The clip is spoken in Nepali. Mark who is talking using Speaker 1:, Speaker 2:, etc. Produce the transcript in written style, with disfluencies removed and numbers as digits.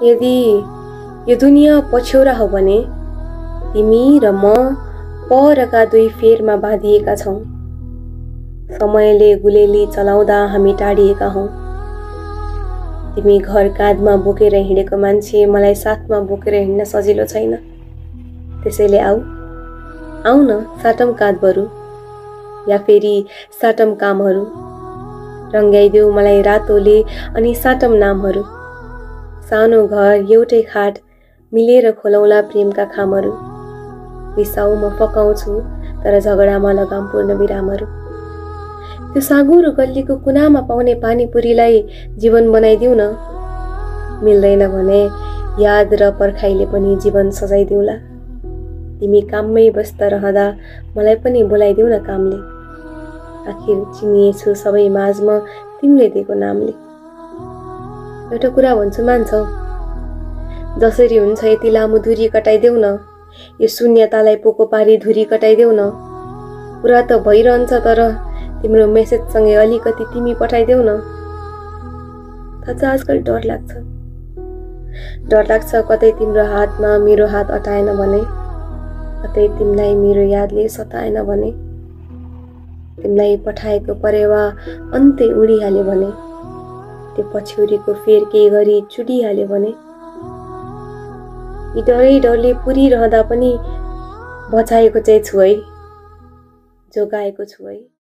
Speaker 1: यदि यो दुनिया पछ्यौरा हो भने तिमी र म परका दुई फेरमा बाँधिएका छौं। समयले गुलेली चलाउँदा हामी टाढिएका हौं। तिमी घर काँधमा बोकेर हिँडेको मान्छे मलाई साथमा बोकेर हिँड्न सजिलो छैन। त्यसैले आऊ न साटम काँध बरु, या फेरि साटम कामहरू। रङ्गाइदेऊ मलाई रातोले अनि साटम नामहरू। सानो घर एउटै खाट मिलेर खोलौला प्रेमका खामहरू। रिसाउ म फकाउँछु तर झगडामा लगाम पूर्ण विरामहरू। त्यो साँगुरो गल्लीको कुनामा पाउने पानीपुरीलाई जीवन बनाइदिउ न। मिल्दैन भने याद र पर्खाइले पनि जीवन सजाइदिउला। तिमी काममै व्यस्त रहँदा मलाई पनि बोलाइदिउ न कामले। आखिर चिनिएछु सबै माझमा तिमीले दिएको नामले। एउटा कुरा भन्छु मान्छौ? जसरी हुन्छ यति लामो दूरी कटाइदेऊ न। यो शून्यतालाई पोको पारी धुरी कटाइदेऊ न। कुरा त भइरहन्छ तर तिम्रो मेसेजसँगै अलिकति तिमी पठाइदेऊ न। थाहा छ आजकल डर लाग्छ कतै तिम्रो हातमा मेरो हात अटाएन भने, कतै तिमीलाई मेरो यादले सताएन भने, तिमीलाई पठाएको परेवा अन्तै उडिहाल्यो भने, त्यो पछ्यौरीको फेर केही गरी चुडिहाल्यो भने, यी डरले पुरिरहँदा पनि बचाएको चाहिँ छु है, जोगाएको छु है।